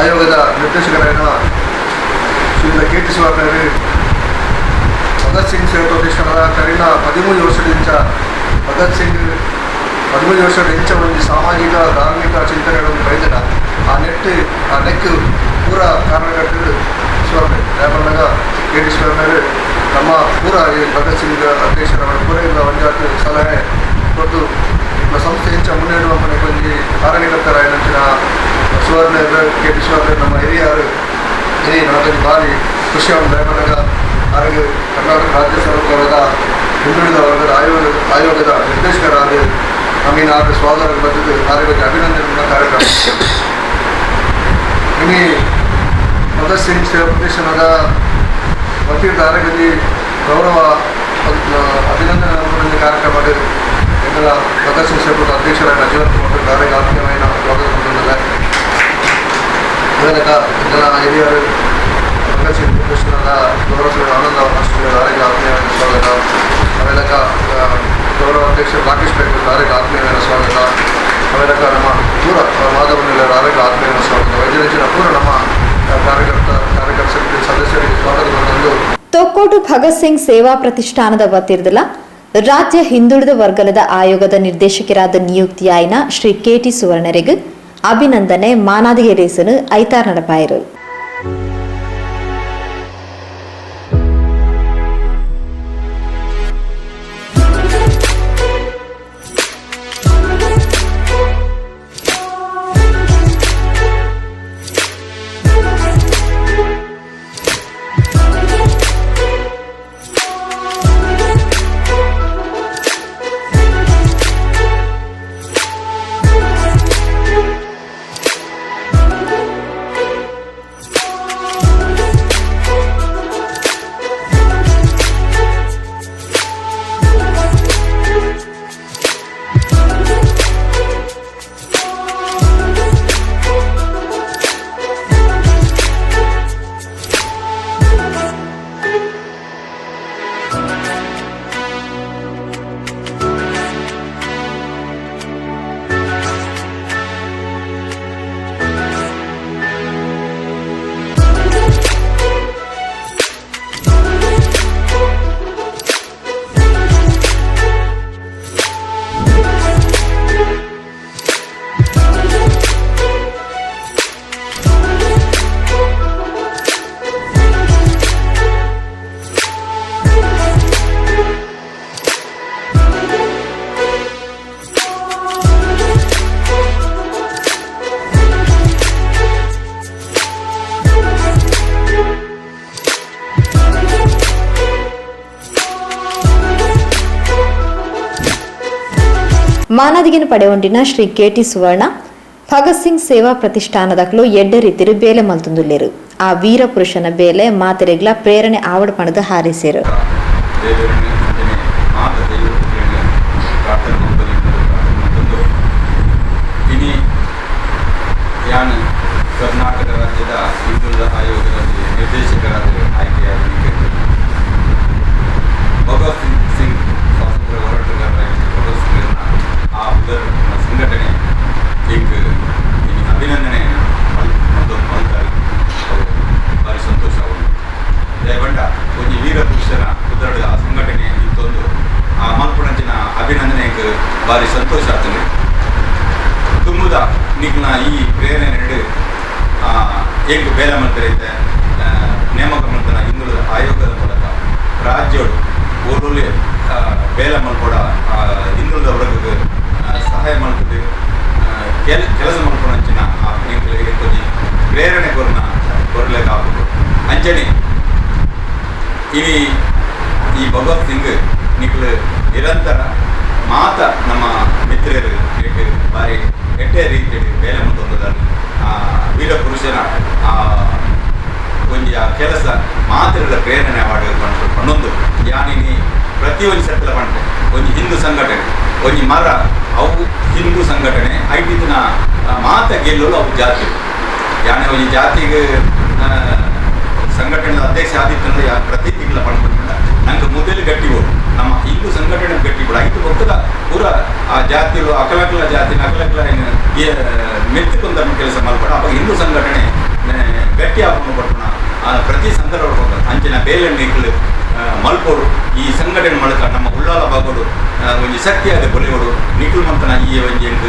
ಆಯೋಗದ ನಿರ್ದೇಶಕರಾದ ಶ್ರೀಯುತ ಕೆ ಟಿ ಸುವರ್ಣರು ಭಗತ್ ಸಿಂಗ್ ಸೇವಾ ಪ್ರತಿಷ್ಠಾನದ ಕರಿನ 13 ವರ್ಷದಿಂಚ ಭಗತ್ ಸಿಂಗ್ 13 ವರ್ಷದ ಇಂಚ ಒಂದು ಸಾಮಾಜಿಕ ಧಾರ್ಮಿಕ ಚಿಂತನೆಗಳನ್ನು ಬೈದಡ ಆ ನೆಟ್ ಆ ನೆಕ್ ಪೂರ ಕಾರಣಕರ್ತರು ಸುವರ್ಣ ದಾಯೆ ಕೆ ಟಿ ಸುವರ್ಣರು ನಮ್ಮ ಪೂರ ಈ ಭಗತ್ ಸಿಂಗ್ ಅಧ್ಯಕ್ಷರ ಪೂರ ಇಲ್ಲ ಒಂಜಾತ್ ಸಲಹೆ ಕೊಟ್ಟು ನಮ್ಮ ಸಂಸ್ಥೆ ಇಂಚ ಮುನ್ನೇಡುವ ಒಂಜಿ ಕಾರಣಕರ್ತರಾಯಿನಂಚಿನ ಸುವರ್ಣರು ಕೆ ಟಿ ಸುವರ್ಣರು ನಮ್ಮ ಹಿರಿಯರು ಹಿರಿಯ ನಮಗೊಂದು ಭಾರಿ ಖುಷಿ ದಯಮಾಡಗ ಹಾಗೆ ಕರ್ನಾಟಕ ರಾಜ್ಯ ಸರ್ಕಾರದ ಹಿಂದುಳಿದ ವರ್ಗದ ಆಯೋಗದ ನಿರ್ದೇಶಕರಾದ ನಮೀನ ಸ್ವಾಗತ ಬಂದಿದ್ದು ಆರೋಗ್ಯ ಅಭಿನಂದನೆ ಕಾರ್ಯಕ್ರಮ. ಇನಿ ಭಗತ್ ಸಿಂಗ್ ಸೇವಾ ಪ್ರತಿಷ್ಠಾನದ ವತಿಯಿಂದ ಆರೋಗ್ಯದಲ್ಲಿ ಗೌರವ ಅಭಿನಂದನೆ ಕಾರ್ಯಕ್ರಮ ಎಂಗಲ ಭಗತ್ ಸಿಂಗ್ ಸೇವಾ ಅಧ್ಯಕ್ಷರಾದ ಜೀವನ್ ಕುಮಾರ್ ಆರೋಗ್ಯ ಆತ್ಮೀಯమైన ಸ್ವಾಗತ ಕೊಟ್ಟಿದ್ದಾರೆ. ಅದಕ್ಕೆ ಎಂಗಲ ಹಿರಿಯರು ಭಗತ್ ಸಿಂಗ್ ಪ್ರತಿಷ್ಠಾನದ ಗೌರವ ಸಚಿವ ಆನಂದ ಮಾಸ್ಟರ್ ಆರೋಗ್ಯ ಆತ್ಮೀಯమైన ಸ್ವಾಗತ. ಆಮೇಲೆ ಗೌರವ ಅಧ್ಯಕ್ಷ ರಾಕೇಶ್ ಬೇಗ್ ಆರೋಗ್ಯ ಆತ್ಮೀಯమైన ಸ್ವಾಗತ. ಆಮೇಲೆ ನಮ್ಮ ಪೂರ ಮಾಧವನೆಲ್ಲರ ಆರೋಗ್ಯ ಆತ್ಮೀಯమైన ಸ್ವಾಗತ. ವೈದ್ಯರಂಚಿನ ಪೂರ ನಮ್ಮ ಕಾರ್ಯಕರ್ತ ಕಾರ್ಯಕರ್ತ ಸಮಿತಿ ಸದಸ್ಯರಿಗೆ ಸ್ವಾಗತ ಬಂದು. ತೊಕ್ಕೋಟು ಭಗತ್ ಸಿಂಗ್ ಸೇವಾ ಪ್ರತಿಷ್ಠಾನದ ವತಿರ್ದಲ ರಾಜ್ಯ ಹಿಂದುಳಿದ ವರ್ಗದ ಆಯೋಗದ ನಿರ್ದೇಶಕರಾದ ನಿಯುಕ್ತಿಯಾಯಿನ ಶ್ರೀ ಕೆಟಿ ಸುವರ್ಣರಿಗ್ ಅಭಿನಂದನೆ ಮಾನಾದಿಗೆ ರೇಸನು ಐತಾರ್ ನಡಪಾಯರು. ಮಾನಾದಿಗೆನ ಪಡೆಯೊಂಡಿನ ಶ್ರೀ ಕೆಟಿ ಸುವರ್ಣ ಭಗತ್ ಸಿಂಗ್ ಸೇವಾ ಪ್ರತಿಷ್ಠಾನದಕ್ಲು ಎಡ್ಡೆ ರೀತಿರು ಬೇಲೆ ಮಲ್ತುಂದುಲ್ಲೇರು. ಆ ವೀರ ಪುರುಷನ ಬೇಲೆ ಮಾತೆರೆಗ್ಲ ಪ್ರೇರಣೆ ಆವಡ ಪಣದ ಹಾರಿಸೇರು. ದೇವರನ್ನು ಅಂಜನೆ ಮಾತ ದೈವತೆಯನ್ನು ಪ್ರಾರ್ಥನೆ ಮಲ್ಪೊಲಿ ಪ್ರಾರ್ಥನೆ ಮಲ್ತೊಂದು, ಇನಿ ಯಾನ್ ಕರ್ನಾಟಕ ರಾಜ್ಯದ ಹಿಂದುಳಿದ ಆಯೋಗದಲ್ಲಿ ನಿರ್ದೇಶಕರಾದ ಆಯ್ಕೆಯಾಗಲಿಕ್ಕೆ ಭಗತ್ ಸಿಂಗ್ ಸಿಂಗ್ ಸ್ವಾತಂತ್ರ್ಯ ಹೋರಾಟಗಾರರಾಗಿ ಭಗತ್ ಸಿಂಗ್ನ ಆ ಉದರ ಸಂಘಟನೆ ಈಗ ಇನಿ ಅಭಿನಂದನೆ ಮಲ್ತೊಂದು ಮಲ್ತಾರೆ. ಅವು ಭಾರಿ ಸಂತೋಷ ಆಗುಂಡು. ದಯಬಂಡ ಒಂಜಿ ವೀರ ಪುರುಷನ ಪುದರ್ಡ್ ಆ ಸಂಘಟನೆ ಇತ್ತೊಂದು ಆ ಮಲ್ಪುಣಂಚಿನ ಅಭಿನಂದನೆಗ್ ಭಾರಿ ಸಂತೋಷ ಆಗ್ತದೆ. ದುಂಬುದ ನಿಕ್ನ ಈ ಪ್ರೇರಣೆ ಏಕ್ ಬೇಲೆ ಮಲ್ಪೆರೈತೆ ನೇಮಕ ಮಲ್ತನ ಹಿಂದುಳಿದ ಆಯೋಗದ ಮೂಲಕ ರಾಜ್ಯೋಡು ಓಲೋಲೆ ಬೇಲೆ ಮಲ್ಪೊಡ, ಹಿಂದುಳಿದ ವರ್ಗಕ್ಕೆ ಸಹಾಯ ಮಲ್ಪುದು ಕೆಲಸ ಮಲ್ಪುನಂಚಿನ ಆ ನಿಕ್ಲೆಗ್ ಒಂಜಿ ಪ್ರೇರಣೆ ಕೊರ್ನ ಕೊರ್ಲೆಗ್ ಆಪುಂಡು. ಅಂಚನೆ ಇನಿ ಈ ಭಗತ್ ಸಿಂಗ್ ನಿಕ್ಲು ನಿರಂತರ ಮಾತ ನಮ್ಮ ಮಿತ್ರರು ನಿಕ್ ಬಾರಿ ಎಡ್ಡೆ ರೀತಿಯಲ್ಲಿ ಬೇಲೆ ಮಲ್ತೊಂದುಲ್ಲೆರ್. ಆ ವೀರ ಪುರುಷನ ಆ ಒಂಜಿ ಆ ಕೆಲಸ ಮಾತೆರೆಗ್ಲ ಪ್ರೇರಣೆ ಆವಡ್ ಪಂಡ್ ಪಂಡೊಂದು, ಯಾನಿನಿ ಪ್ರತಿ ಒಂಜಿ ಸರ್ತಿಲ ಪಂಡೆ, ಒಂಜಿ ಹಿಂದೂ ಸಂಘಟನೆ ಒಂಜಿ ಮರ, ಅವು ಹಿಂದೂ ಸಂಘಟನೆ ಐಟಿತ್ತಿನ ಮಾತ ಗೆಲ್ಲುಲು ಅವು ಜಾತಿ. ಯಾನೆ ಒಂಜಿ ಜಾತಿಗೆ ಸಂಘಟನೆದ ಅಧ್ಯಕ್ಷ ಆದಿತ್ತಂದ್ರೆ ಯಾನ್ ಪ್ರತಿ ತಿಂಗಳ ಪಂಡ್ಕೊಂಡ ನಂಗೆ ಮೊದಲು ಗಟ್ಟಿ ಬೋಡು, ನಮ್ಮ ಹಿಂದೂ ಸಂಘಟನೆ ಗಟ್ಟಿ ಬೋಡು. ಐತು ಬೊಕ್ಕದ ಪೂರ ಆ ಜಾತಿಲು ಅಕಲಕಲ ಜಾತಿ ಅಕಲಕಲ ಮೆತ್ತುಕೊಂದ ಕೆಲಸ ಮಲ್ಪಡ. ಅವಾಗ ಹಿಂದೂ ಸಂಘಟನೆ ಗಟ್ಟಿ ಆಪುಂಡು ಪಟ್ಟಣ ಪ್ರತಿ ಸಂದರ್ಭ ಅಂಚಿನ ಬೇಲೆ ನಿಕ್ಲು ಮಲ್ಪೋಡು ಈ ಸಂಘಟನೆ ಮೂಲಕ ನಮ್ಮ ಉಳ್ಳಾಲ ಭಾಗಡು ಒಂಜಿ ಶಕ್ತಿಯಾದ ಬೊಲೆಯೋಡು ನಿಖಿಲ್ ಮಂತನ ಈ ಒಂಜಿ ಎಂಕ್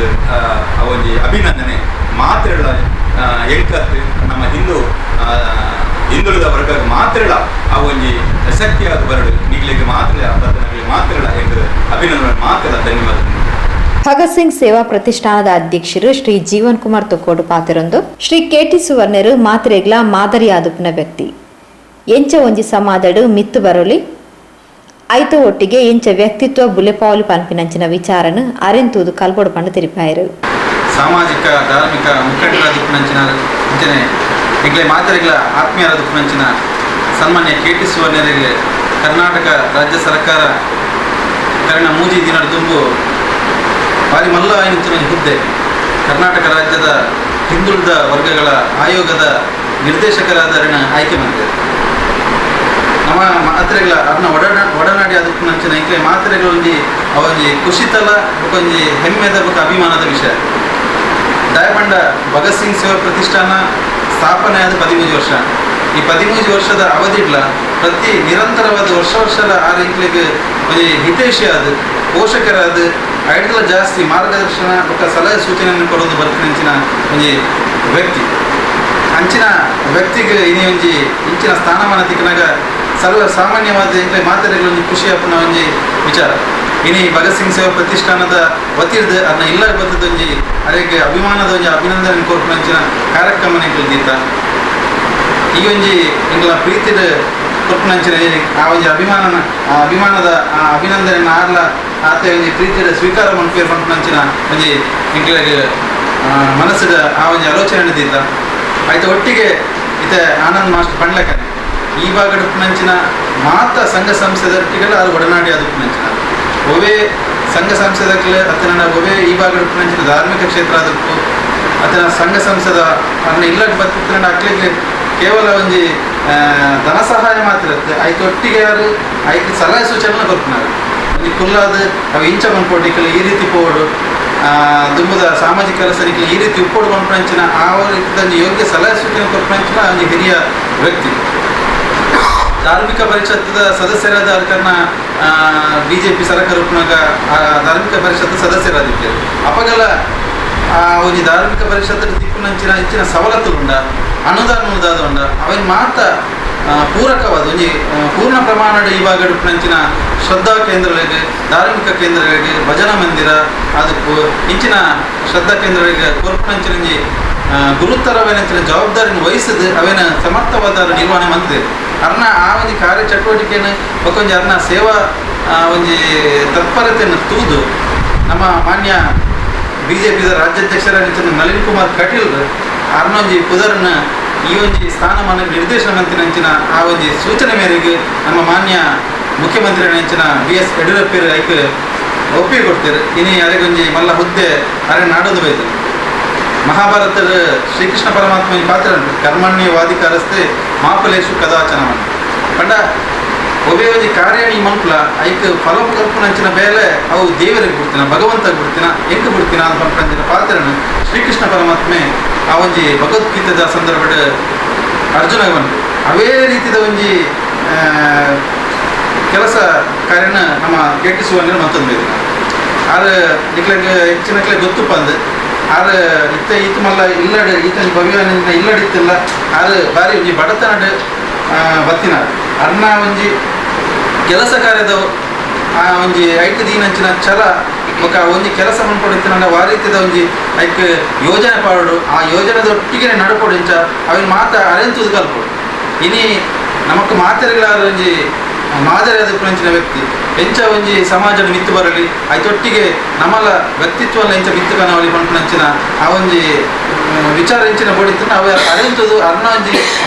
ಒಂಜಿ ಅಭಿನಂದನೆ ಮಾತ್ರೆಗಳ ಎಂಕತ್ ನಮ್ಮ ಹಿಂದೂ ಹಿಂದುಳಿದ ವರ್ಗ ಮಾತ್ರೆಗಳ ಆ ಒಂಜಿ ಶಕ್ತಿಯಾದ ಬರಡು ನಿಗ್ಲಿಗೆ ಮಾತ್ರ ಬರ್ತನಗಳಿಗೆ ಮಾತ್ರ ಎಂಕ್ ಅಭಿನಂದನೆ ಮಾತ್ರ ಧನ್ಯವಾದ. ಭಗತ್ ಸಿಂಗ್ ಸೇವಾ ಪ್ರತಿಷ್ಠಾನದ ಅಧ್ಯಕ್ಷರು ಶ್ರೀ ಜೀವನ್ ಕುಮಾರ್ ತೊಕ್ಕೋಡು ಪಾತೆರೊಂದು ಶ್ರೀ ಕೆಟಿ ಸುವರ್ಣರು ಮಾತ್ರೆಗ್ಲ ಮಾದರಿಯಾದುಪ್ನ ವ್ಯಕ್ತಿ. ಎಂಚ ಒಂಜಿ ಸಮಾಜಡು ಮಿತ್ತು ಬರೋಲಿ, ಐತ ಒಟ್ಟಿಗೆ ಎಂಚ ವ್ಯಕ್ತಿತ್ವ ಬುಲೆಪಾವಲಿ ಪನ್ಪಿನಂಚಿನ ವಿಚಾರನು ಅರೆಂತೂದು ಕಲ್ಪೊಡು ಪಂಡ ತೆರಿಪಾಯರು. ಸಾಮಾಜಿಕ ಧಾರ್ಮಿಕ ಮುಖಂಡರ ದಿಪ್ಪುನಂಚಿನ ಅಂಚನೆ ಎಂಕ್ಲೆ ಮಾತೆರೆಗ್ಲ ಆತ್ಮೀಯರ ದಿಪ್ಪುನಂಚಿನ ಸನ್ಮಾನ್ಯ ಕೆ ಟಿ ಸುವರ್ಣರಿಗೆ ಕರ್ನಾಟಕ ರಾಜ್ಯ ಸರ್ಕಾರ ಕರಿನ ಮೂಜಿ ದಿನದ ದುಂಬು ಬಾರಿ ಮಲ್ಲ ಆಯಿನಂಚಿನ ಹುದ್ದೆ, ಕರ್ನಾಟಕ ರಾಜ್ಯದ ಹಿಂದುಳಿದ ವರ್ಗಗಳ ಆಯೋಗದ ನಿರ್ದೇಶಕರಾದ ಆಯ್ಕೆ ಮಾಡಿದೆ. ನಮ್ಮ ಮಾತ್ರೆಗಳ ಅರ್ನ ಒಡನಾಡಿ ಅದಕ್ಕಂಚಿನ ಎಂಕ್ಲೆ ಮಾತ್ರೆಗಳ ಒಂಜಿ ಅವೊಂಜಿ ಖುಷಿತಲ ಬೊಕೊಂಜಿ ಹೆಮ್ಮೆದ ಬೊಕ ಅಭಿಮಾನದ ವಿಷಯ. ದಯಪಂಡ ಭಗತ್ ಸಿಂಗ್ ಸೇವಾ ಪ್ರತಿಷ್ಠಾನ ಸ್ಥಾಪನೆ ಆದ 13 ವರ್ಷ. ಈ 13 ವರ್ಷದ ಅವಧಿಡ್ಲ ಪ್ರತಿ ನಿರಂತರವಾದ ವರ್ಷ ವರ್ಷದ ಆರು ಎಂಕ್ಲೆಗ್ ಒಂಜಿ ಹಿತೈಷಿ ಆದ, ಪೋಷಕರಾದ, ಐಡ್ಲ ಜಾಸ್ತಿ ಮಾರ್ಗದರ್ಶನ ಬೊಕ ಸಲಹೆ ಸೂಚನೆಯನ್ನು ಕೊಡೋದು ಬರ್ತಿನಂಚಿನ ಒಂಜಿ ವ್ಯಕ್ತಿ. ಅಂಚಿನ ವ್ಯಕ್ತಿಗೆ ಇನಿ ಒಂಜಿ ಇಂಚಿನ ಸ್ಥಾನಮಾನ ತಿಕ್ಕನಾಗ ಸರ್ವ ಸಾಮಾನ್ಯವಾದ ಎಂಕ್ಲೆ ಮಾತೆರೆಗ್ಲ ಒಂಜಿ ಖುಷಿ ಆಪುನ ಒಂಜಿ ವಿಚಾರ. ಇನಿ ಭಗತ್ ಸಿಂಗ್ ಸೇವಾ ಪ್ರತಿಷ್ಠಾನದ ವತಿರ್ದ್ ಅನ್ನ ಇಲ್ಲ ಬತ್ತದ ಒಂಜಿ ಅರೆಗೆ ಅಭಿಮಾನದ ಒಂಜಿ ಅಭಿನಂದನೆ ಕೊರ್ಪುನಂಚಿನ ಕಾರ್ಯಕ್ರಮ ಎಂಕ್ಲೆ ದೀತ. ಈ ಒಂಜಿ ಎಂಕ್ಲ ಪ್ರೀತಿದ ಕೊರ್ಪುನಂಚಿನ ಆ ಒಂಜಿ ಅಭಿಮಾನನ, ಆ ಅಭಿಮಾನದ ಆ ಅಭಿನಂದನೆ ಆರ್ಲ ಆತ ಒಂಜಿ ಪ್ರೀತಿದ ಸ್ವೀಕಾರ ಮನ್ಪೇರ್ ಪನ್ಪುನಂಚಿನ ಒಂಜಿ ಎಂಕ್ಲೆಗ್ ಮನಸ್ಸಿದ ಆ ಒಂಜಿ ಆಲೋಚನೆ ದೀತ. ಆಯ್ತು, ಒಟ್ಟಿಗೆ ಇತ್ತೆ ಆನಂದ್ ಮಾಸ್ಟರ್ ಪಂಡ್ಲಕನೆ ಈ ಭಾಗದ ಮಾತ ಸಂಘ ಸಂಸ್ಥೆದೊಟ್ಟಿಗೆಲ್ಲ ಅದು ಒಡನಾಡಿ ಅದಕ್ಕಂಚಿನ ಒವೇ ಸಂಘ ಸಂಸ್ಥೆದಕ್ಲೆ ಅತನ ಒವೇ ಈ ಭಾಗದ ಧಾರ್ಮಿಕ ಕ್ಷೇತ್ರ ಅದಕ್ಕೂ ಅತನ ಸಂಘ ಸಂಸ್ಥೆದ ಅನ್ನ ಇಲ್ಲ ಬತ್ತಿನ ಅಕ್ಲಿಗೆ ಕೇವಲ ಒಂಜಿ ಧನ ಸಹಾಯ ಮಾತ್ರ ಇರುತ್ತೆ. ಆಯ್ತು, ಒಟ್ಟಿಗೆ ಯಾರು ಐಕ್ ಸಲಹೆ ಸೂಚನೆ ಕೊಡ್తున్నారు. ಒಂಜಿ ಕುಲ್ಲಾದ ಅವು ಇಂಚ ಮನ್ಪೊಡಿಕಲ್ ಈ ರೀತಿ ಪೋಡು, ದುಂಬುದ ಸಾಮಾಜಿಕ ಕೆಲಸನಿಗೆ ಈ ರೀತಿ ಉಪ್ಪೋಡು ಮನ್ಪಂಚಿನ ಆ ರೀತಿಯ ಯೋಗ್ಯ ಸಲಹೆ ಸೂಚನೆ ಕೊರ್ಪಂಚಿನ ಒಂಜಿ ಹಿರಿಯ ವ್ಯಕ್ತಿ. ಧಾರ್ಮಿಕ ಪರಿಷತ್ತದ ಸದಸ್ಯರಾದ ಅರ್ಕನ್ನ ಬಿಜೆಪಿ ಸರ್ಕಾರ ಉಪ್ಪುನಾಗ ಆ ಧಾರ್ಮಿಕ ಪರಿಷತ್ ಸದಸ್ಯರಾದಿದ್ದರು. ಅಪಗಲ ಆ ಒಂಜಿ ಧಾರ್ಮಿಕ ಪರಿಷತ್ ತಿಕ್ಕುನಂಚಿನ ಹೆಚ್ಚಿನ ಸವಲತ್ತುಂಡ, ಅನುದಾನ ಉಂದಾದ ಉಂಡ, ಅವೆನ್ ಮಾತ ಪೂರಕವಾದ ಒಂಜಿ ಪೂರ್ಣ ಪ್ರಮಾಣದ ಈ ಭಾಗಡ್ ಉಪ್ಪುನಂಚಿನ ಶ್ರದ್ಧಾ ಕೇಂದ್ರಗಳಿಗೆ, ಧಾರ್ಮಿಕ ಕೇಂದ್ರಗಳಿಗೆ, ಭಜನಾ ಮಂದಿರ ಅದಕ್ಕೂ ಇಂಚಿನ ಶ್ರದ್ಧಾ ಕೇಂದ್ರಗಳಿಗೆ ಕೊರ್ಪುನಂಚಿನ ಒಂಜಿ ಗುರುತರವೇನಂಚಿನ ಜವಾಬ್ದಾರಿನ ವಹಿಸಿದ ಅವೇನ ಸಮರ್ಥವಾದ ನಿರ್ವಹಣೆ ಮಂತಿದೆ. ಅರ್ನ ಆ ಒಂಜಿ ಕಾರ್ಯ ಚಟುವಟಿಕೆಯನ್ನು ಬೊಕೊಂಜಿ ಅರ್ನ ಸೇವಾ ಒಂಜಿ ತತ್ಪರತೆಯನ್ನು ತೂದು ನಮ್ಮ ಮಾನ್ಯ ಬಿಜೆಪಿದ ರಾಜ್ಯಾಧ್ಯಕ್ಷರ ನಳಿನ್ ಕುಮಾರ್ ಕಟೀಲ್ ಅರ್ನೊಂಜಿ ಪುದರ್ನ ಈ ಒಂಜಿ ಸ್ಥಾನಮಾನ ನಿರ್ದೇಶನ ಮಂತಿನಂಚಿನ ಆ ಒಂಜಿ ಸೂಚನೆ ಮೇರೆಗೆ ನಮ್ಮ ಮಾನ್ಯ ಮುಖ್ಯಮಂತ್ರಿ ಅಂಚಿನ ಬಿ ಎಸ್ ಯಡಿಯೂರಪ್ಪರು ಐಕ್ ಒಪ್ಪಿಗೆ ಕೊಡ್ತಾರೆ. ಇನಿ ಅರೆಗೊಂಜಿ ಮಲ್ಲ ಹುದ್ದೆ ಅರೆ ನಾಡೊಂದು ಬೈದು. ಮಹಾಭಾರತದ ಶ್ರೀಕೃಷ್ಣ ಪರಮಾತ್ಮ ಈ ಪಾತ್ರ ಉಂಟು, ಕರ್ಮಣ್ಯವಾಧಿಕಾರಸ್ತೆ ಮಾಫಲೇಶು ಕದಾಚನವನ್ನು ಪಂಡ ಒಬ್ಬೇ ಒಂಜಿ ಕಾರ್ಯ ನೀ ಮನ್ಪುಲ, ಐಕ್ ಫಲ ಕಲ್ಪನಂಚಿನ ಬೇಲೆ ಅವು ದೇವರಿಗೆ ಬಿಡ್ತೀನ, ಭಗವಂತಗೆ ಬಿಡ್ತೀನ, ಎಂಕ್ ಬಿಡ್ತೀನ ಅಂತ ಪನ್ಪಂಚಿನ ಪಾತ್ರನು ಶ್ರೀಕೃಷ್ಣ ಪರಮಾತ್ಮೆ ಆ ಒಂಜಿ ಭಗವದ್ಗೀತೆದ ಸಂದರ್ಭದ ಅರ್ಜುನ ಬಂತು. ಅವೇ ರೀತಿದ ಒಂಜಿ ಕೆಲಸ ಕಾರ್ಯನ ನಮ್ಮ ಕೆ ಟಿ ಸುವರ್ಣ ಮತ್ತೊಂದು ಆರು ನಿಕ್ಲೆಗ್ ಹೆಚ್ಚಿನಕ್ಲೆ ಗೊತ್ತು ಪಂದ್ ಆರು ಇತ್ತ ಈತ ಮಲ್ಲ ಇಲ್ಲಡ್ ಈತ ಭವ್ಯ ಇಲ್ಲಡಿತ್ತಿಲ್ಲ. ಆರು ಬಾರಿ ಒಂಜಿ ಬಡತನಡ್ ಬತ್ತಿನ ಅರ್ನ ಒಂಜಿ ಕೆಲಸ ಕಾರ್ಯದ ಆ ಒಂಜಿ ಐಟ್ ದೀನಂಚಿನ ಛಲ ಬೊಕ ಒಂಜಿ ಕೆಲಸ ಮನ್ಪೊಡಿತ್ತಿನ ಆ ರೀತಿದ ಒಂಜಿ ಐಕ್ ಯೋಜನೆ ಪಾಡೋಡು, ಆ ಯೋಜನೆದ ಒಟ್ಟಿಗೆ ನಡಪೊಡು, ಇಂಚ ಅವಿನ ಮಾತ ಅರೆಂತುದು ಕಲ್ಪೊಡು. ಇನಿ ನಮಕ್ ಮಾತೆರೆಗ್ಲಾರ ಒಂಜಿ ಮಾದರಿ ಅಂಚಿನ ವ್ಯಕ್ತಿ. ಎಂಚ ಒಂಜಿ ಸಮಾಜದ ಮಿತ್ತು ಬರಲಿ, ಐತೊಟ್ಟಿಗೆ ನಮ್ಮಲ ವ್ಯಕ್ತಿತ್ವ ಎಂಚ ಮಿತ್ತು ಕನವಲಿ ಪನ್ಪುನಂಚಿನ ಆ ಒಂಜಿ ವಿಚಾರ ಎಂಚಿನ ಬೋಡಿತ್ತು ಅವು ಅರೆಂತುದು ಅರ್ನ ಒಂಜಿ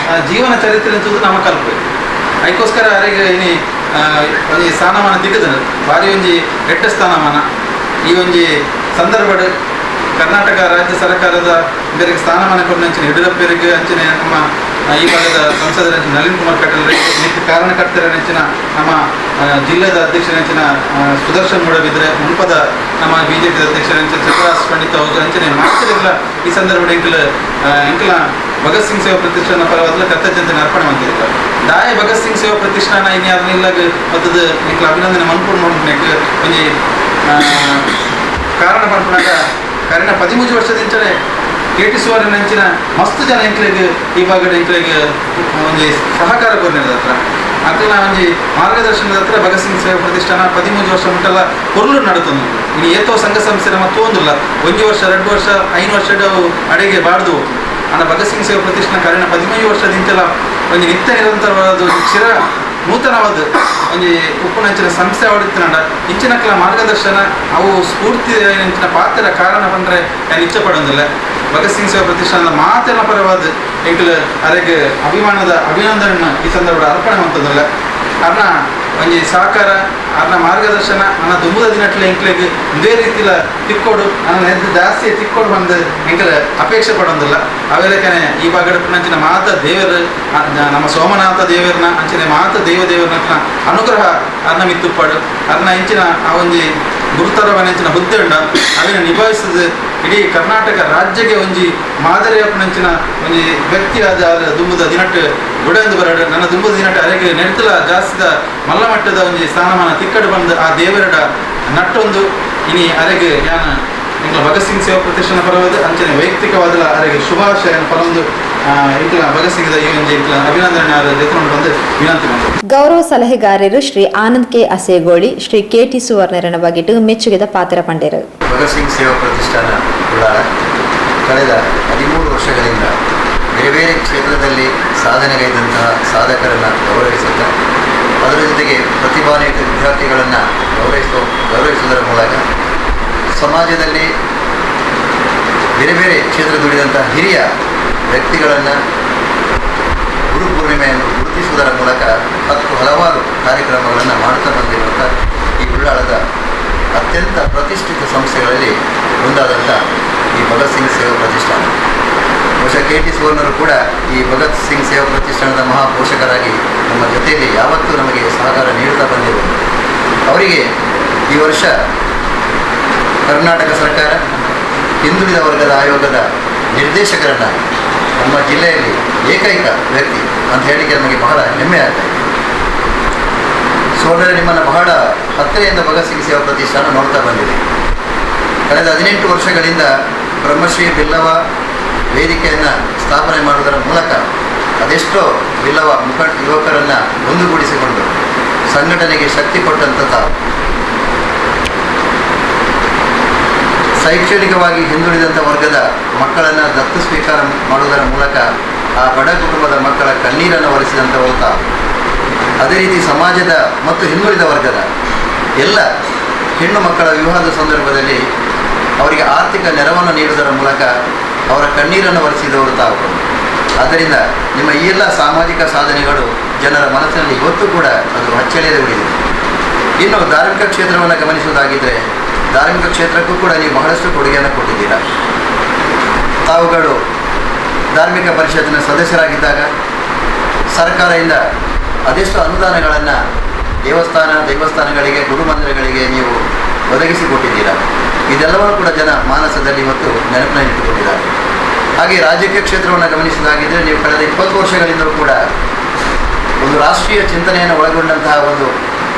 ಜೀವನ ಚರಿತ್ರೆ ಎಂತುದು ನಮ ಕಲ್ಪು. ಅದಕ್ಕೋಸ್ಕರ ಅರೆಗೆ ಇನಿ ಒಂಜಿ ಸ್ಥಾನಮಾನ ತಿಕ್ಕುದು, ಭಾರಿ ಒಂಜಿ ಎಟ್ಟ ಸ್ಥಾನಮಾನ. ಈ ಒಂಜಿ ಸಂದರ್ಭಡ್ Karnataka ರಾಜ್ಯ ಸರ್ಕಾರದ ಬೇರೆ ಸ್ಥಾನಮಾನ ಕೊಟ್ಟಂಚಿನ ಯಡಿಯೂರಪ್ಪರಿಗೆ ಅಂಚಿನ ನಮ್ಮ ಈ ಭಾಗದ ಸಂಸದರ ನಳಿನ್ ಕುಮಾರ್ ಕಟೀಲ್ ನಿತ್ಯ ಕಾರಣಕರ್ತರ ನೆಚ್ಚಿನ ನಮ್ಮ ಜಿಲ್ಲೆದ ಅಧ್ಯಕ್ಷರ ಸುದರ್ಶನ್ ಮೂಡಬಿದ್ರೆ ಮುನ್ಪದ ನಮ್ಮ ಬಿಜೆಪಿ ಅಧ್ಯಕ್ಷರ ಚಂದ್ರಹಾಸ್ ಪಂಡಿತ್ ಅವರು ಅಂಚನೆ ಮಾತಿರಲ್ಲ. ಈ ಸಂದರ್ಭ ಎಂಕಲ್ ಎಂಕಲ ಭಗತ್ ಸಿಂಗ್ ಸೇವಾ ಪ್ರತಿಷ್ಠಾನ ಪರವಾದಲ ಕೃತಜ್ಞತೆ ಅರ್ಪಣೆ ಮಾಡ್ತಿದ್ರು. ದಾಯ ಭಗತ್ ಸಿಂಗ್ ಸೇವಾ ಪ್ರತಿಷ್ಠಾನ ಇನ್ಯಾರು ಇಲ್ಲಾಗ ಮತ್ತದ ಎಂಕಲ ಅಭಿನಂದನೆ ಮನ್ಪುಂಡು ನೋಡ್ಬೇಕು. ಒಂಜಿ ಕಾರಣ ಪನ್ಪುನಾಗ ಕರಿನ 13 ವರ್ಷದಿಂಚನೆ ಕೆ ಟಿ ಸುವರ್ಣ ಅಂಚಿನ ಮಸ್ತ್ ಜನ ಎಂಕ್ಲೆಗ್ ಈ ಭಾಗದ ಎಂಕ್ಲೆಗ್ ಒಂಜಿ ಸಹಕಾರ ಕೊರ್ನಿರದ ಹತ್ರ ಅಕ್ಲೆನ ಒಂಜಿ ಮಾರ್ಗದರ್ಶನದ ಹತ್ರ ಭಗತ್ ಸಿಂಗ್ ಸೇವಾ ಪ್ರತಿಷ್ಠಾನ 13 ವರ್ಷ ಮುಟ್ಟಲ್ಲ ಪೊರ್ಲು ನಡತೊಂದು. ಇನ್ನು ಏತೋ ಸಂಘ ಸಂಸ್ಥೆ ನಮ್ಮ ತೋಂದಿಲ್ಲ, 1 ವರ್ಷ 2 ವರ್ಷ 5 ವರ್ಷ ಅವು ಅಡೆಗೆ ಬಾಡ್ದು. ಅಂಡ ಭಗತ್ ಸಿಂಗ್ ಸೇವಾ ಪ್ರತಿಷ್ಠಾನ ಕರಿನ 13 ವರ್ಷದಿಂಚಲ ಒಂಜಿ ನಿತ್ಯ ನಿರಂತರವಾದ ಚಿರ ನೂತನವಾದ ಒಂಜಿ ಉಪ್ಪುನಂಚಿನ ಸಂಸ್ಥೆ ಅವಡಿತ್ತಿನಂಡ ಇಂಚಿನಕ್ಲ ಮಾರ್ಗದರ್ಶನ ಅವು ಸ್ಫೂರ್ತಿ ಇಂಚಿನ ಪಾತ್ರ ಕಾರಣ ಪಂಡ್ರೆ ನಾನು ಇಚ್ಛೆ ಪಡೊಂದಿಲ್ಲ. ಭಗತ್ ಸಿಂಗ್ ಸೇವಾ ಪ್ರತಿಷ್ಠಾನದ ಮಾತಿನ ಪರವಾದ ಎಂಕುಲು ಅರೆಗೆ ಅಭಿಮಾನದ ಅಭಿನಂದನೆ ಈ ಸಂದರ್ಭ ಅರ್ಪಣೆ ಮಂತದಿಲ್ಲ. ಅರ್ನ ಒಂಜಿ ಸಹಕಾರ ಅರ್ನ ಮಾರ್ಗದರ್ಶನ ನನ್ನ ದುಂಬುದ ದಿನಟ್ಲೆ ಎಂಕ್ಲೆಗ್ ಇದೇ ರೀತಿಲ ತಿಕ್ಕೋಡು ನನ್ನ ಎದ್ದು ಜಾಸ್ತಿ ತಿಕ್ಕೋಡು ಬಂದು ಎಂಕಲ ಅಪೇಕ್ಷೆ ಪಡೊಂದಿಲ್ಲ. ಅವೆಲಕನೆ ಈ ಭಾಗದ ಅಂಚಿನ ಮಾತ ದೇವರು ನಮ್ಮ ಸೋಮನಾಥ ದೇವರನ್ನ ಅಂಚಿನ ಮಾತ ದೈವ ದೇವರನ್ನ ಅನುಗ್ರಹ ಅರ್ನ ಮಿತ್ತುಪ್ಪಾಡು ಅರ್ನ ಇಂಚಿನ ಆ ಒಂಜಿ ಗುರುತರವನೆಂಚಿನ ಹುದ್ದೆ ಉಂಡ ಅವೆನ ನಿಭಾಯಿಸದ ಇಡೀ ಕರ್ನಾಟಕ ರಾಜ್ಯಕ್ಕೆ ಒಂಜಿ ಮಾದರಿ ಅಪ್ಪನಂಚಿನ ಒಂಜಿ ವ್ಯಕ್ತಿಯಾದ ದುಂಬುದ ದಿನಟ್ಟು ಗುಡಂದು ಬರಡು ನನ್ನ ದುಂಬುದ ದಿನಟ್ಟು ಅರೆಗೆ ನೆಡ್ತಲ ಜಾಸ್ತಿದ ಮಲ್ಲ ಮಟ್ಟದ ಒಂಜಿ ಸ್ಥಾನಮಾನ ತಿಕ್ಕಡು ಬಂದು ಆ ದೇವರಡ ನಟ್ಟೊಂದು ಇನಿ ಅರೆಗೆ ಯಾನ ಎಂಕ್ಲ ಭಗತ್ ಸಿಂಗ್ ಸೇವಾ ಪ್ರತಿಷ್ಠಾನ ಪರವಾದ ಅಂಚನೆ ವೈಯಕ್ತಿಕವಾದಲ ಅರೆಗೆ ಶುಭಾಶಯ ಪರೊಂದು ಎಂಕ್ಲ ಭಗತ್ ಸಿಂಗ್ ಈ ಒಂಜಿ ಎಂಕ್ಲ ಅಭಿನಂದನೆ ದೆತ್ತೊಂಡು ಬಂದು ವಿನಂತಿ ಬಂದು. ಗೌರವ ಸಲಹೆಗಾರರು Shri Anand K Asaigoli Shri K T ಸುವರ್ಣರನ ಬಗೆಟು ಮೆಚ್ಚುಗೆದ ಪಾತ್ರ ಪಂಡೇರು. ಭಗತ್ ಸಿಂಗ್ ಸೇವಾ ಪ್ರತಿಷ್ಠಾನ ಉಳ್ಳಾಲ ಕಳೆದ 13 ವರ್ಷಗಳಿಂದ ಬೇರೆ ಬೇರೆ ಕ್ಷೇತ್ರದಲ್ಲಿ ಸಾಧನೆಗೈದಂತಹ ಸಾಧಕರನ್ನು ಗೌರವಿಸುತ್ತಾ ಅದರ ಜೊತೆಗೆ ಪ್ರತಿಭಾನ್ವಿತ ವಿದ್ಯಾರ್ಥಿಗಳನ್ನು ಗೌರವಿಸುವುದರ ಮೂಲಕ ಸಮಾಜದಲ್ಲಿ ಬೇರೆ ಬೇರೆ ಕ್ಷೇತ್ರ ದುಡಿದಂಥ ಹಿರಿಯ ವ್ಯಕ್ತಿಗಳನ್ನು ಗುರುಪೂರ್ಣಿಮೆಯನ್ನು ಗುರುತಿಸುವುದರ ಮೂಲಕ 10 ಹಲವಾರು ಕಾರ್ಯಕ್ರಮಗಳನ್ನು ಮಾಡುತ್ತಾ ಬಂದಿರುವಂಥ ಈ ಉಳ್ಳಾಳದ ಅತ್ಯಂತ ಪ್ರತಿಷ್ಠಿತ ಸಂಸ್ಥೆಗಳಲ್ಲಿ ಒಂದಾದಂಥ ಈ ಭಗತ್ ಸಿಂಗ್ ಸೇವಾ ಪ್ರತಿಷ್ಠಾನ. ಬಹುಶಃ ಕೆ ಟಿ ಸುವರ್ಣರು ಕೂಡ ಈ ಭಗತ್ ಸಿಂಗ್ ಸೇವಾ ಪ್ರತಿಷ್ಠಾನದ ಮಹಾಪೋಷಕರಾಗಿ ನಮ್ಮ ಜೊತೆಯಲ್ಲಿ ಯಾವತ್ತೂ ನಮಗೆ ಸಹಕಾರ ನೀಡುತ್ತಾ ಬಂದಿರುವುದು. ಅವರಿಗೆ ಈ ವರ್ಷ ಕರ್ನಾಟಕ ಸರ್ಕಾರ ಹಿಂದುಳಿದ ವರ್ಗದ ಆಯೋಗದ ನಿರ್ದೇಶಕರನ್ನಾಗಿ ನಮ್ಮ ಜಿಲ್ಲೆಯಲ್ಲಿ ಏಕೈಕ ವ್ಯಕ್ತಿ ಅಂತ ಹೇಳಲಿಕ್ಕೆ ನಮಗೆ ಬಹಳ ಹೆಮ್ಮೆ ಆಗ್ತಾ ಇದೆ. ಸುವರ್ಣರೇ, ನಿಮ್ಮನ್ನು ಬಹಳ ಹತ್ತಿರದಿಂದ ಭಗತ್ ಸಿಂಗ್ ಸೇವಾ ಪ್ರತಿಷ್ಠಾನ ನೋಡ್ತಾ ಬಂದಿದೆ. ಕಳೆದ 18 ವರ್ಷಗಳಿಂದ ಬ್ರಹ್ಮಶ್ರೀ ಬಿಲ್ಲವ ವೇದಿಕೆಯನ್ನು ಸ್ಥಾಪನೆ ಮಾಡುವುದರ ಮೂಲಕ ಅದೆಷ್ಟೋ ಬಿಲ್ಲವ ಯುವಕರನ್ನು ಒಂದುಗೂಡಿಸಿಕೊಂಡು ಸಂಘಟನೆಗೆ ಶಕ್ತಿ ಕೊಟ್ಟಂಥ ತಾವು. ಶೈಕ್ಷಣಿಕವಾಗಿ ಹಿಂದುಳಿದಂಥ ವರ್ಗದ ಮಕ್ಕಳನ್ನು ದತ್ತು ಸ್ವೀಕಾರ ಮಾಡುವುದರ ಮೂಲಕ ಆ ಬಡ ಕುಟುಂಬದ ಮಕ್ಕಳ ಕಣ್ಣೀರನ್ನು ಒರೆಸಿದಂಥವರು ತಾವು. ಅದೇ ರೀತಿ ಸಮಾಜದ ಮತ್ತು ಹಿಂದುಳಿದ ವರ್ಗದ ಎಲ್ಲ ಹೆಣ್ಣು ಮಕ್ಕಳ ವಿವಾಹದ ಸಂದರ್ಭದಲ್ಲಿ ಅವರಿಗೆ ಆರ್ಥಿಕ ನೆರವನ್ನು ನೀಡುವುದರ ಮೂಲಕ ಅವರ ಕಣ್ಣೀರನ್ನು ಒರೆಸಿದವರು ತಾವು. ಆದ್ದರಿಂದ ನಿಮ್ಮ ಈ ಎಲ್ಲ ಸಾಮಾಜಿಕ ಸಾಧನೆಗಳು ಜನರ ಮನಸ್ಸಿನಲ್ಲಿ ಇವತ್ತು ಕೂಡ ಅದು ಅಚ್ಚಳಿಯದೆ ಉಳಿದಿದೆ. ಇನ್ನು ಧಾರ್ಮಿಕ ಕ್ಷೇತ್ರವನ್ನು ಗಮನಿಸುವುದಾಗಿದ್ದರೆ ಧಾರ್ಮಿಕ ಕ್ಷೇತ್ರಕ್ಕೂ ಕೂಡ ನೀವು ಬಹಳಷ್ಟು ಕೊಡುಗೆಯನ್ನು ಕೊಟ್ಟಿದ್ದೀರಾ. ತಾವುಗಳು ಧಾರ್ಮಿಕ ಪರಿಷತ್ತಿನ ಸದಸ್ಯರಾಗಿದ್ದಾಗ ಸರ್ಕಾರದಿಂದ ಅದೆಷ್ಟು ಅನುದಾನಗಳನ್ನು ದೇವಸ್ಥಾನಗಳಿಗೆ, ಗುರುಮಂದಿರಗಳಿಗೆ ನೀವು ಒದಗಿಸಿಕೊಟ್ಟಿದ್ದೀರಾ. ಇದೆಲ್ಲವನ್ನೂ ಕೂಡ ಜನ ಮಾನಸದಲ್ಲಿ ಇವತ್ತು ನೆನಪಿನಲ್ಲಿಟ್ಟುಕೊಂಡಿದ್ದಾರೆ. ಹಾಗೆ ರಾಜಕೀಯ ಕ್ಷೇತ್ರವನ್ನು ಗಮನಿಸಿದಾಗಿದ್ದರೆ ನೀವು ಕಳೆದ 20 ವರ್ಷಗಳಿಂದಲೂ ಕೂಡ ಒಂದು ರಾಷ್ಟ್ರೀಯ ಚಿಂತನೆಯನ್ನು ಒಳಗೊಂಡಂತಹ ಒಂದು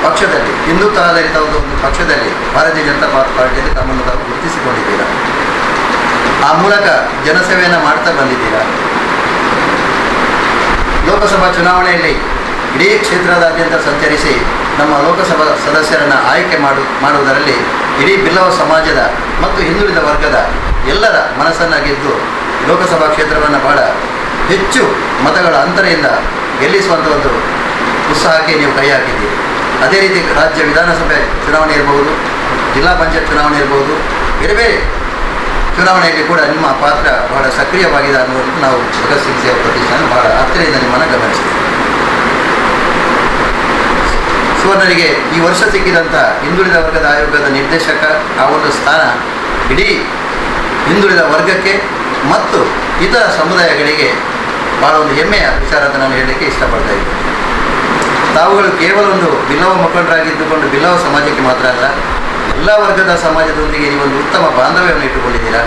ಪಕ್ಷದಲ್ಲಿ, ಹಿಂದುತ್ವ ಆಧಾರಿತ ಒಂದು ಪಕ್ಷದಲ್ಲಿ ಭಾರತೀಯ ಜನತಾ ಪಾರ್ಟಿಯಲ್ಲಿ ತಮ್ಮನ್ನು ತಾವು ಗುರುತಿಸಿಕೊಂಡಿದ್ದೀರಾ. ಆ ಮೂಲಕ ಜನಸೇವೆಯನ್ನು ಮಾಡ್ತಾ ಬಂದಿದ್ದೀರಾ. ಲೋಕಸಭಾ ಚುನಾವಣೆಯಲ್ಲಿ ಇಡೀ ಕ್ಷೇತ್ರದಾದ್ಯಂತ ಸಂಚರಿಸಿ ನಮ್ಮ ಲೋಕಸಭಾ ಸದಸ್ಯರನ್ನು ಆಯ್ಕೆ ಮಾಡುವುದರಲ್ಲಿ ಇಡೀ ಬಿಲ್ಲವ ಸಮಾಜದ ಮತ್ತು ಹಿಂದುಳಿದ ವರ್ಗದ ಎಲ್ಲರ ಮನಸ್ಸನ್ನು ಗೆದ್ದು ಲೋಕಸಭಾ ಕ್ಷೇತ್ರವನ್ನು ಬಹಳ ಹೆಚ್ಚು ಮತಗಳ ಅಂತರೆಯಿಂದ ಗೆಲ್ಲಿಸುವಂಥ ಒಂದು ಉತ್ಸಾಹಕ್ಕೆ ನೀವು ಕೈ ಹಾಕಿದ್ದೀರಿ. ಅದೇ ರೀತಿ ರಾಜ್ಯ ವಿಧಾನಸಭೆ ಚುನಾವಣೆ ಇರಬಹುದು, ಜಿಲ್ಲಾ ಪಂಚಾಯತ್ ಚುನಾವಣೆ ಇರಬಹುದು, ಬೇರೆ ಬೇರೆ ಚುನಾವಣೆಯಲ್ಲಿ ಕೂಡ ನಿಮ್ಮ ಪಾತ್ರ ಬಹಳ ಸಕ್ರಿಯವಾಗಿದೆ ಅನ್ನುವುದನ್ನು ನಾವು ಭಗತ್ ಸಿಂಗ್ ಸೇವಾ ಪ್ರತಿಷ್ಠಾನ ಬಹಳ ಹತ್ತಿರದಿಂದ ನಿಮ್ಮನ್ನು ಗಮನಿಸಿದ್ದೇವೆ. ಸುವರ್ಣರಿಗೆ ಈ ವರ್ಷ ಸಿಕ್ಕಿದಂಥ ಹಿಂದುಳಿದ ವರ್ಗದ ಆಯೋಗದ ನಿರ್ದೇಶಕ ಆ ಒಂದು ಸ್ಥಾನ ಇಡೀ ಹಿಂದುಳಿದ ವರ್ಗಕ್ಕೆ ಮತ್ತು ಇತರ ಸಮುದಾಯಗಳಿಗೆ ಭಾಳ ಒಂದು ಹೆಮ್ಮೆಯ ವಿಚಾರ ಅಂತ ನಾನು ಹೇಳಲಿಕ್ಕೆ ಇಷ್ಟಪಡ್ತಾ ಇದ್ದೇನೆ. ತಾವುಗಳು ಕೇವಲ ಒಂದು ಬಿಲ್ಲವ ಮುಖಂಡರಾಗಿದ್ದುಕೊಂಡು ಬಿಲ್ಲವ ಸಮಾಜಕ್ಕೆ ಮಾತ್ರ ಅಲ್ಲ, ಎಲ್ಲ ವರ್ಗದ ಸಮಾಜದೊಂದಿಗೆ ನೀವೊಂದು ಉತ್ತಮ ಬಾಂಧವ್ಯವನ್ನು ಇಟ್ಟುಕೊಂಡಿದ್ದೀರಾ.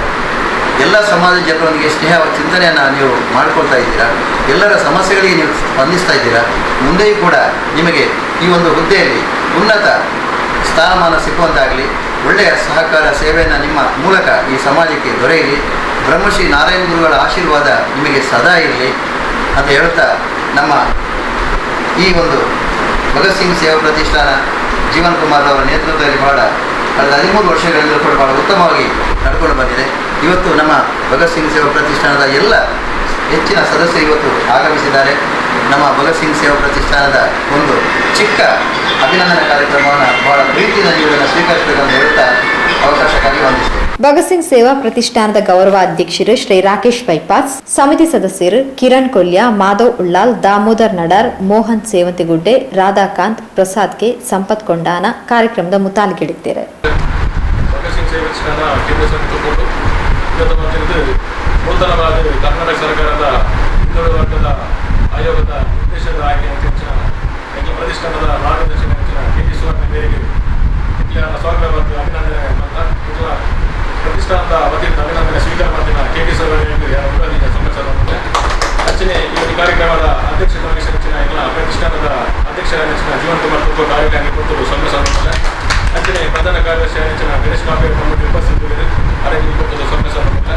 ಎಲ್ಲ ಸಮಾಜದ ಜನರೊಂದಿಗೆ ಸ್ನೇಹ ಚಿಂತನೆಯನ್ನು ನೀವು ಮಾಡಿಕೊಳ್ತಾ ಇದ್ದೀರಾ. ಎಲ್ಲರ ಸಮಸ್ಯೆಗಳಿಗೆ ನೀವು ಸ್ಪಂದಿಸ್ತಾ ಇದ್ದೀರಾ. ಮುಂದೆಯೂ ಕೂಡ ನಿಮಗೆ ಈ ಒಂದು ಹುದ್ದೆಯಲ್ಲಿ ಉನ್ನತ ಸ್ಥಾನಮಾನ ಸಿಕ್ಕುವಂತಾಗಲಿ, ಒಳ್ಳೆಯ ಸಹಕಾರ ಸೇವೆಯನ್ನು ನಿಮ್ಮ ಮೂಲಕ ಈ ಸಮಾಜಕ್ಕೆ ದೊರೆಯಲಿ, ಬ್ರಹ್ಮಶ್ರೀ ನಾರಾಯಣ ಗುರುಗಳ ಆಶೀರ್ವಾದ ನಿಮಗೆ ಸದಾ ಇರಲಿ ಅಂತ ಹೇಳುತ್ತಾ, ನಮ್ಮ ಈ ಒಂದು ಭಗತ್ ಸಿಂಗ್ ಸೇವಾ ಪ್ರತಿಷ್ಠಾನ ಜೀವನ್ ಕುಮಾರ್ ಅವರ ನೇತೃತ್ವದಲ್ಲಿ ಬಹಳ ಕಳೆದ 13 ವರ್ಷಗಳಿಂದ ಕೂಡ ಬಹಳ ಉತ್ತಮವಾಗಿ ನಡ್ಕೊಂಡು ಬಂದಿದೆ. ಇವತ್ತು ನಮ್ಮ ಭಗತ್ ಸಿಂಗ್ ಸೇವಾ ಪ್ರತಿಷ್ಠಾನದ ಎಲ್ಲ ಹೆಚ್ಚಿನ ಸದಸ್ಯರು ಇವತ್ತು ಆಗಮಿಸಿದ್ದಾರೆ. ನಮ್ಮ ಭಗತ್ ಸಿಂಗ್ ಸೇವಾ ಪ್ರತಿಷ್ಠಾನದ ಒಂದು ಚಿಕ್ಕ ಅಭಿನಂದನಾ ಕಾರ್ಯಕ್ರಮವನ್ನು ಬಹಳ ಪ್ರೀತಿಯಿಂದ ನೀವು ಇದನ್ನು ಸ್ವೀಕರಿಸಬೇಕಂತ ಹೇಳುತ್ತಾ ಅವಕಾಶಕ್ಕಾಗಿ ವಂದಿಸ್ತೇನೆ. ಭಗತ್ ಸಿಂಗ್ ಸೇವಾ ಪ್ರತಿಷ್ಠಾನದ ಗೌರವ ಅಧ್ಯಕ್ಷರು ಶ್ರೀ ರಾಕೇಶ್ ಬೈಪಾಸ್, ಸಮಿತಿ ಸದಸ್ಯರು ಕಿರಣ್ ಕೊಲ್ಯ, ಮಾಧವ್ ಉಳ್ಳಾಲ್, ದಾಮೋದರ್ ನಡಾರ್, ಮೋಹನ್ ಸೇವಂತಿಗುಡ್ಡೆ, ರಾಧಾಕಾಂತ್, ಪ್ರಸಾದ್ ಕೆ, ಸಂಪತ್ ಕೊಂಡಾನ ಕಾರ್ಯಕ್ರಮದ ಮುತಾಲಿಕಿಡಿದ್ದಾರೆ. ಭಗತ್ ಸಿಂಗ್ ಸೇವಾ ಪ್ರತಿಷ್ಠಾನ ಕೇಂದ್ರ ಸಮಿತಿ ಕೊಟ್ಟು ಇವತ್ತು ಬಂದಿರುವುದು ನೂತನವಾದ ಕರ್ನಾಟಕ ಸರ್ಕಾರದ ಹಿಂದುಳಿದ ವರ್ಗದ ಆಯೋಗದ ನಿರ್ದೇಶಕರ ಆಯ್ಕೆ ಅಧ್ಯಕ್ಷ ಎಂಕ್ಲ ಪ್ರತಿಷ್ಠಾನದ ಮಾರ್ಗದರ್ಶಕ ಅಂಚಿನ ಕೆ ಟಿ ಸುವರ್ಣ ಮೇರೆಗೆ ಎಂಕ್ಲ ಸ್ವಾಗತ ಮತ್ತು ಅಭಿನಂದನೆ ಅಂತ ಎಂಕ್ಲ ಪ್ರತಿಷ್ಠಾನದ ವತಿಯಿಂದ ಅಭಿನಂದನೆ ಸ್ವೀಕಾರ ಮಾಡ್ತಿನ ಕೆ ಟಿ ಸುವರ್ಣ ಸಮಾಚಾರ. ಅಂಚನೆ ಈ ಒಂದು ಕಾರ್ಯಕ್ರಮದ ಅಧ್ಯಕ್ಷತೆ ವಹಿಸಿದ ಎಂಕ್ಲ ಪ್ರತಿಷ್ಠಾನದ ಅಧ್ಯಕ್ಷರಾದ ಜೀವನ್ ಕುಮಾರ್ ತುಪ್ಪ ಕಾರ್ಯಕ್ರಮ ಕೊಟ್ಟು ಸೊನ್ನೆ. ಅಂಚನೆ ಪ್ರಧಾನ ಕಾರ್ಯದರ್ಶಿ ಅಂಚಿನ ಗಣೇಶ್ ಕಾಪೆ ನಮ್ಮೊಟ್ಟಿಗೆ ಉಪಸ್ಥಿತರಿದ್ದಾರೆ, ಅರೆಗೆ ಕೊಟ್ಟದ್ದು ಸೊನ್ನೆ.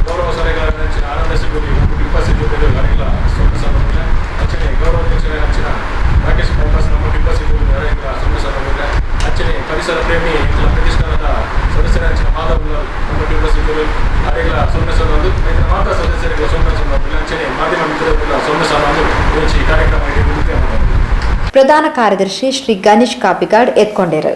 ಗೌರವ ಸಲಹೆಗಾರ ಅಂಚಿನ ಆನಂದ ಸಿಗುರಿ ನಮ್ಮೊಟ್ಟಿಗೆ ಉಪಸ್ಥಿತರಿದ್ದಾರೆ, ಅರೆಗೆಲ್ಲ ಸೊನ್ನೆ. ಅಂಚನೆ ಗೌರವ ಅಧ್ಯಕ್ಷರ ಅಂಚಿನ ರಾಕೇಶ್ ಬೈಪಾಸ್ ನಮ್ಮೊಟ್ಟಿಗೆ ಉಪಸ್ಥಿತರಿದ್ದಾರೆ, ಅರೆಗೆಲ್ಲ ಸೊನ್ನೆ. ಅಂಚನೆ ಪರಿಸರ ಪ್ರೇಮಿ ಎಂಕ್ಲ ಪ್ರತಿಷ್ಠಾನದ ಸದಸ್ಯರ ಅಂಚಿನ ಮಾಧವ್ ನಮ್ಮೊಟ್ಟಿಗೆ ಉಪಸ್ಥಿತರು, ಅರೆಗೆಲ್ಲ ಸೊನ್ನೆ. ಇದರ ಮಾತ್ರ ಸದಸ್ಯರಿಗೆ ಸೊನ್ನೆ. ಅಂಚನೆ ಮಾಧ್ಯಮ ಮಿತ್ರರಿಗೆಲ್ಲ ಸೊನ್ನೆ. ಈ ಕಾರ್ಯಕ್ರಮ ಪ್ರಧಾನ ಕಾರ್ಯದರ್ಶಿ ಶ್ರೀ ಗಣೇಶ್ ಕಾಪಿಗಾಡ್ ಎತ್ಕೊಂಡೇರು.